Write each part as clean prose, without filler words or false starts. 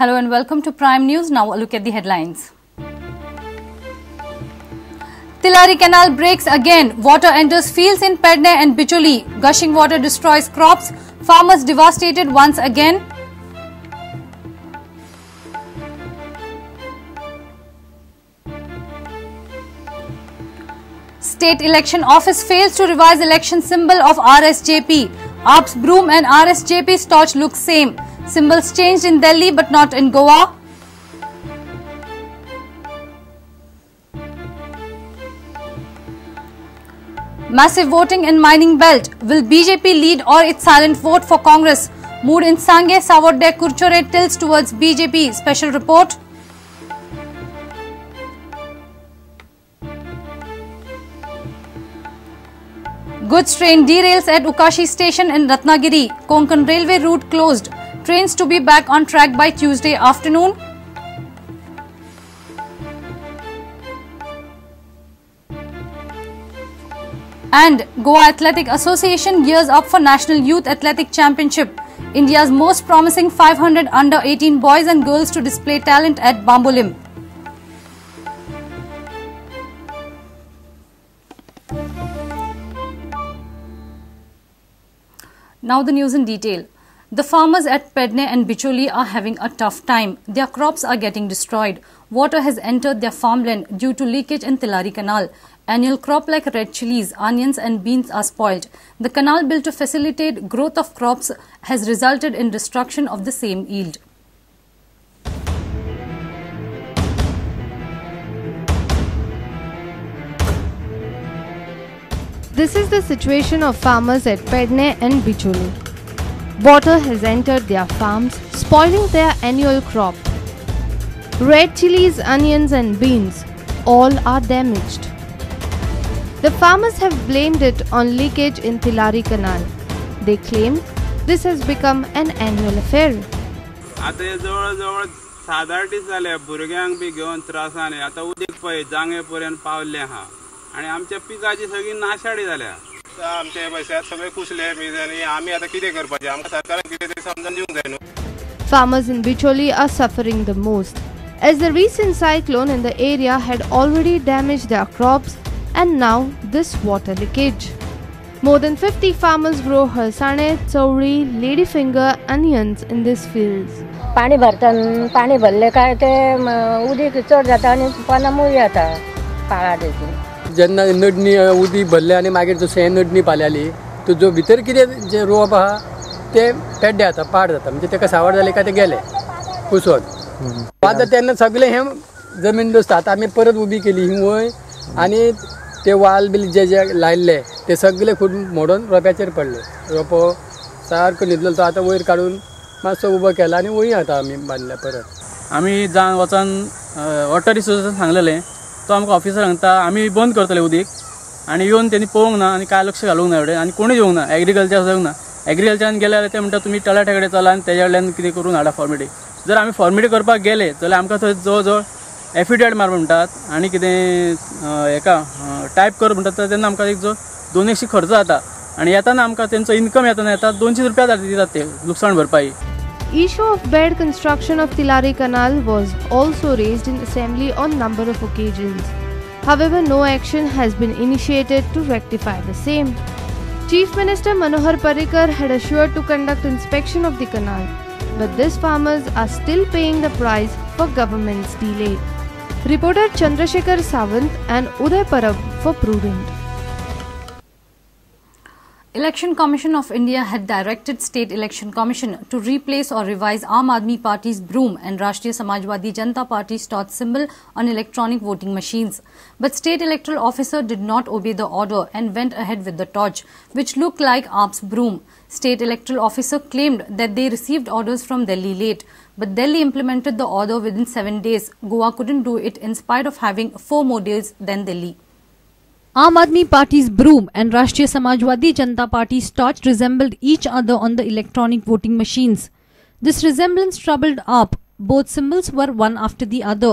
Hello and welcome to Prime News. Now a look at the headlines. Tillari Canal breaks again. Water enters fields in Pedne and Bicholi. Gushing water destroys crops. Farmers devastated once again. State Election Office fails to revise election symbol of RSJP. AAP's broom and RSJP's torch look same. Symbols changed in Delhi but not in Goa. Massive voting in mining belt. Will BJP lead or its silent vote for Congress? Mood in Sange, Savorde, Curchorem tilts towards BJP. Special report. Goods train derails at Ukashi station in Ratnagiri. Konkan railway route closed. Trains to be back on track by Tuesday afternoon. And Goa Athletic Association gears up for National Youth Athletic Championship. India's most promising 500 under 18 boys and girls to display talent at Bambolim. Now the news in detail. The farmers at Pedne and Bicholi are having a tough time. Their crops are getting destroyed. Water has entered their farmland due to leakage in Tillari Canal. Annual crop like red chilies, onions and beans are spoiled. The canal built to facilitate growth of crops has resulted in destruction of the same yield. This is the situation of farmers at Pedne and Bicholi. Water has entered their farms, spoiling their annual crop. Red chilies, onions and beans, all are damaged. The farmers have blamed it on leakage in Tillari Canal. They claim this has become an annual affair. आता जवळ जवळ 7-8 दीस जाले भुरग्यांक बी घेवन त्रासांनी आतां उदीक पळय जांगे पर्यंत पावल्लें आहा आनी आमच्या पिकाची सगळी नाशाडी जाल्या. आमचे पैसे सगळे कुसले आनी आमी आतां कितें करपाचें, आमकां सरकारान कितें तरी समजून दिवंक जाय न्हू. Farmers in Bicholi are suffering the most, as the recent cyclone in the area had already damaged their crops and now this water leakage. More than 50 farmers grow halsane, chauri, ladyfinger, onions in these fields. पाणी भरता, पाणी भरले काय ते उदीक चड जाता आनी पानां मुळी जाता पाळां देखून. जेन्ना नडणी उदीक भरले आनी मागीर जशें नडणी पाल्याली तो जो भितर कितें जें रोवप आहा तें पेड्डे जाता, पाड जाता, म्हणजे तेका सावड जाली काय ते गेले कुसोन. आतां तेन्ना सगळें हें जमीन दोसता. आतां आमी परत उबी केली ही वंय आनी ते वाल बिल जे जे लायल्ले ते सगळे खूब मोडून रोप्याचेर पडले. रोपो सारको न्हिदलो तो आतां वयर काडून मातसो उबो केला आनी वंय आतां आमी बांदल्या परत. आमी जावन वचोन वॉटर रिसोर्सान सांगलेलें, तो आमकां ऑफिसर सांगता आमी बंद करतले उदीक आनी येवन तेणी पळोवंक ना आनी कांय लक्ष घालूंक ना एवढें आनी कोणूय येवंक ना. एग्रीकल्चर येवंक ना. एग्रीकल्चरान गेले जाल्यार ते म्हणटा तुमी तलाठ्या कडेन चला आनी तेज्या कडल्यान कितें करून हाडा फॉर्मेलिटी. जर आमी फॉर्मेलिटी करपाक गेले जाल्यार आमकां थंय जवळ जवळ एफिडेविट मार म्हणटात आनी कितें हेका टायप कर म्हणटात, तेन्ना आमकां एक जो 200 खर्च जाता आनी येताना आमकां तेंचो इन्कम येताना येता 200 रुपया दितात ते लुकसाण भरपाई. Issue of bad construction of Tillari Canal was also raised in assembly on number of occasions. However, no action has been initiated to rectify the same. Chief Minister Manohar Parrikar had assured to conduct inspection of the canal, but these farmers are still paying the price for government's delay. Reporter Chandrasekhar Sawant and Uday Parab for Prudent. Election Commission of India had directed State Election Commission to replace or revise Aam Aadmi Party's broom and Rashtriya Samajwadi Janata Party's torch symbol on electronic voting machines. But State Electoral Officer did not obey the order and went ahead with the torch, which looked like AAP's broom. State Electoral Officer claimed that they received orders from Delhi late, but Delhi implemented the order within 7 days. Goa couldn't do it in spite of having 4 more days than Delhi. Aam Aadmi Party's broom and Rashtriya Samajwadi Janata Party's torch resembled each other on the electronic voting machines. This resemblance troubled AAP. Both symbols were one after the other.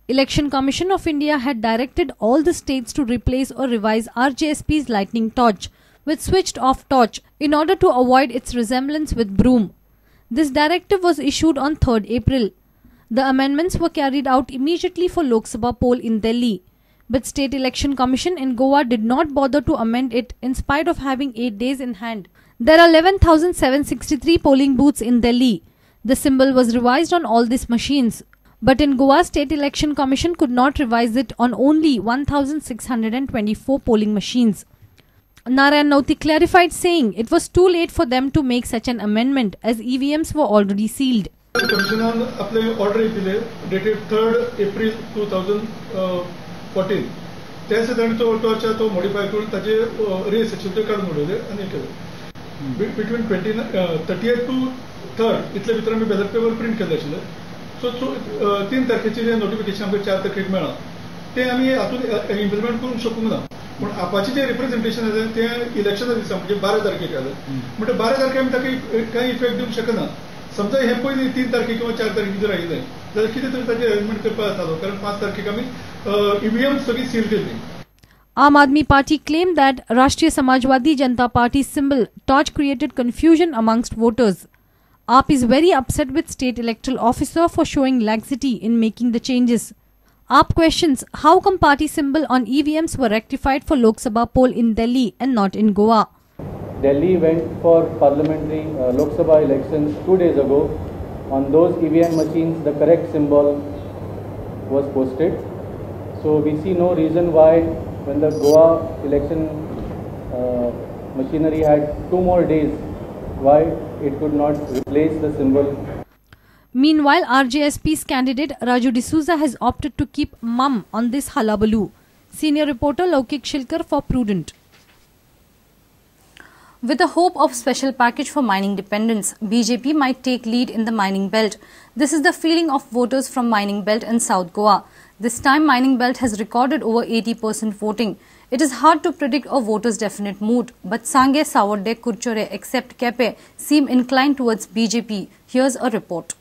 Election Commission of India had directed all the states to replace or revise RJSP's lightning torch with switched off torch in order to avoid its resemblance with broom. This directive was issued on 3rd April. The amendments were carried out immediately for Lok Sabha poll in Delhi. But State Election Commission in Goa did not bother to amend it in spite of having 8 days in hand. There are 11,763 polling booths in Delhi. The symbol was revised on all these machines. But in Goa, State Election Commission could not revise it on only 1,624 polling machines. Narayan Nauti clarified, saying it was too late for them to make such an amendment as EVMs were already sealed. Commissioner आपले order दिले dated 3rd April 2014 त्या साधारण तो torch तो modify करून ताजे race आशिल्ले ते काडून उडयले आनी केले. बिटवीन 30 टू 3rd इतले भितर आमी बॅलट पेपर प्रिंट केल्ले आशिल्ले. सो 3 तारखेचे जे नोटिफिकेशन आमकां 4 तारखेक मेळ्ळां तें आमी हातूंत इम्प्लिमेंट करूंक शकूंक ना. पूण आपाचें जें रिप्रेझेंटेशन आसा तें इलेक्शना दिसा म्हणजे 12 तारखेक आयलें म्हणटा 12 तारखेक आमी ताका कांय इफेक्ट दिवंक शकना. समजा हे पयलीं 3 तारखेक किंवा 4 तारखेक जर आयिल्लें जाल्यार कितें तरी ताचें अरेंजमेंट करपाक जातालो कारण 5 तारखेक आमी ईव्हीएम सगळी सील केल्ली. Aam Aadmi Party claimed that Rashtriya Samajwadi Janata Party's symbol torch created confusion amongst voters. AAP is very upset with state electoral officer for showing laxity in making the changes. AAP questions how come party symbol on EVMs were rectified for Lok Sabha poll in Delhi and not in Goa. Delhi went for parliamentary Lok Sabha elections 2 days ago. On those EVM machines, the correct symbol was posted. So we see no reason why when the Goa election machinery had 2 more days, why it could not replace the symbol. Meanwhile, RJSP's candidate Raju D'Souza has opted to keep mum on this hullabaloo. Senior reporter Laukik Shilkar for Prudent. With the hope of special package for mining dependents, BJP might take lead in the mining belt. This is the feeling of voters from mining belt in South Goa. This time, mining belt has recorded over 80% voting. It is hard to predict a voter's definite mood, but Sange, Savorde, Kurchore except Kepe seem inclined towards BJP. Here's a report.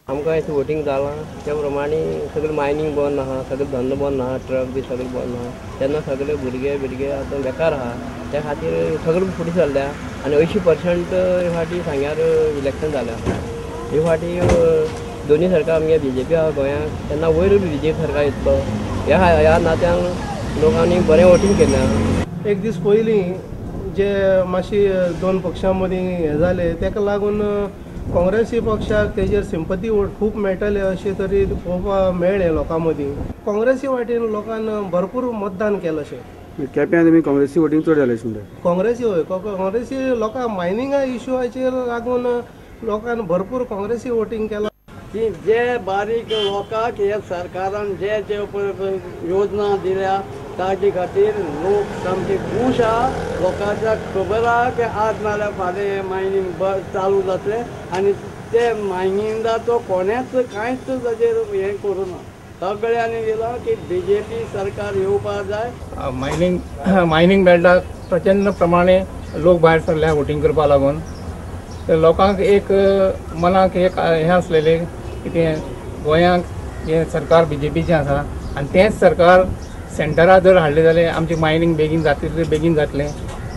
आमकां हें voting जालां त्या प्रमाणे सगळें mining बंद आहा, सगळें धंदो बंद आहा, ट्रक बी सगळें बंद आहा. तेन्ना सगळे भुरगे बिरगे आतां बेकार आहा, त्या खातीर सगळें फुडें सरल्या आनी 80% हे फावटी सांग्यार इलेक्शन जालें आहा. हे फावटी दोनी सरकार आमगे बीजेपी आहा गोंयांत, तेन्ना वयर बीजेपी सरकार येतलो ह्या ह्या नात्यान लोकांनी बरें वोटींग केलें. एक दीस पयलीं जे मातशी दोन पक्षां मदीं हें जालें तेका लागून काँग्रेसी पक्षाक तेजेर सिंपती वोट खूब मेळटले अशें तरी पळोवपाक मेळ्ळें लोकां मदीं. काँग्रेसी वाटेन लोकांन भरपूर मतदान केलें अशें. केप्यां तुमी काँग्रेसी वोटींग चड जालें अशें म्हणटा? काँग्रेसी हय, काँग्रेसी लोकांक मायनिंगा इशूचेर लागून लोकांन भरपूर काँग्रेसी वोटींग केलां. की जे बारीक लोकांक हे सरकारान जे जे योजना दिल्या ताजे खातीर लोक सामके खूश आहा. लोकांच्या खबर आहा की आज नाल्यार फाल्यां मायनींग चालू जातलें आनी ते मायनिंगाचो कोणेच कांयच ताजेर हें करूं ना. सगळ्यांनी दिलां की बीजेपी सरकार येवपाक जाय. मायनींग बेल्टाक प्रचंड प्रमाणे लोक भायर सरल्या वोटींग करपाक लागून. तर लोकांक एक मनाक एक हें आसलेलें कितें गोंयांक हें सरकार बीजेपीचें आसा आनी तेंच सरकार सेंटरा जर हाडलें जाल्यार आमची मायनींग बेगीन जातली, बेगीन जातलें.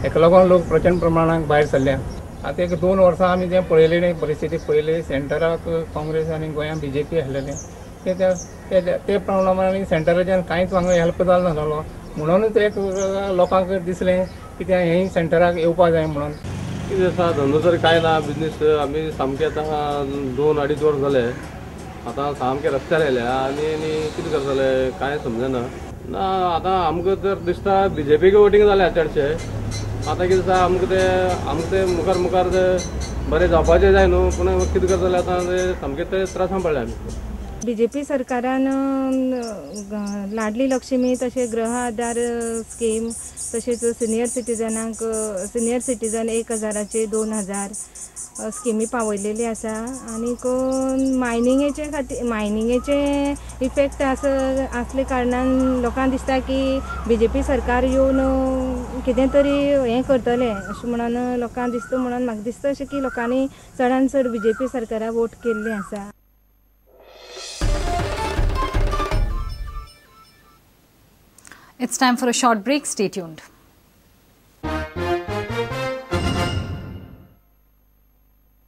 हेका लागून लोक प्रचंड प्रमाणांत भायर सरल्या. आतां एक 2 वर्सां आमी जें पळयलें परिस्थिती पळयली, सेंटराक काँग्रेस आनी गोंयांत बीजेपी आसलेलें ते प्रमाणान सेंटराच्यान कांयच हांगा हेल्प जालो नासलो म्हणूनच एक लोकांक दिसलें कितें हें सेंटराक येवपाक जाय म्हणून. कितें आसा धंदो तर कांय ना, बिजनेस आमी सामके आतां 2-2.5 वर्स जाले आतां सामके रस्त्यार आयल्या आनी आनी कितें करतले कांय समजना. ना आतां आमकां तर दिसता बीजेपीक वोटींग जालें चडशें. आतां कितें आसा आमकां तें मुखार मुखार तें बरें जावपाचें जाय न्हू, पूण कितें करतले आतां तें सामकें ते त्रासान पडले आमी. बीजेपी सरकारान लाडली लक्ष्मी तशें गृह आधार स्कीम तशेंच सिनियर सिटीजनांक सिनियर सिटीजन 1000 2000 स्किमी पावयलेली आसा. आनीक मायनिंगेचे खातीर मायनिंगेचे इफेक्ट आसले कारणान लोकांक दिसता की बीजेपी सरकार येवन कितें तरी हें करतलें अशें म्हणून लोकांक दिसता. म्हणून म्हाका दिसता अशें की लोकांनी चडान चड बीजेपी सरकाराक वोट केल्ली आसा. It's time for a short break. Stay tuned.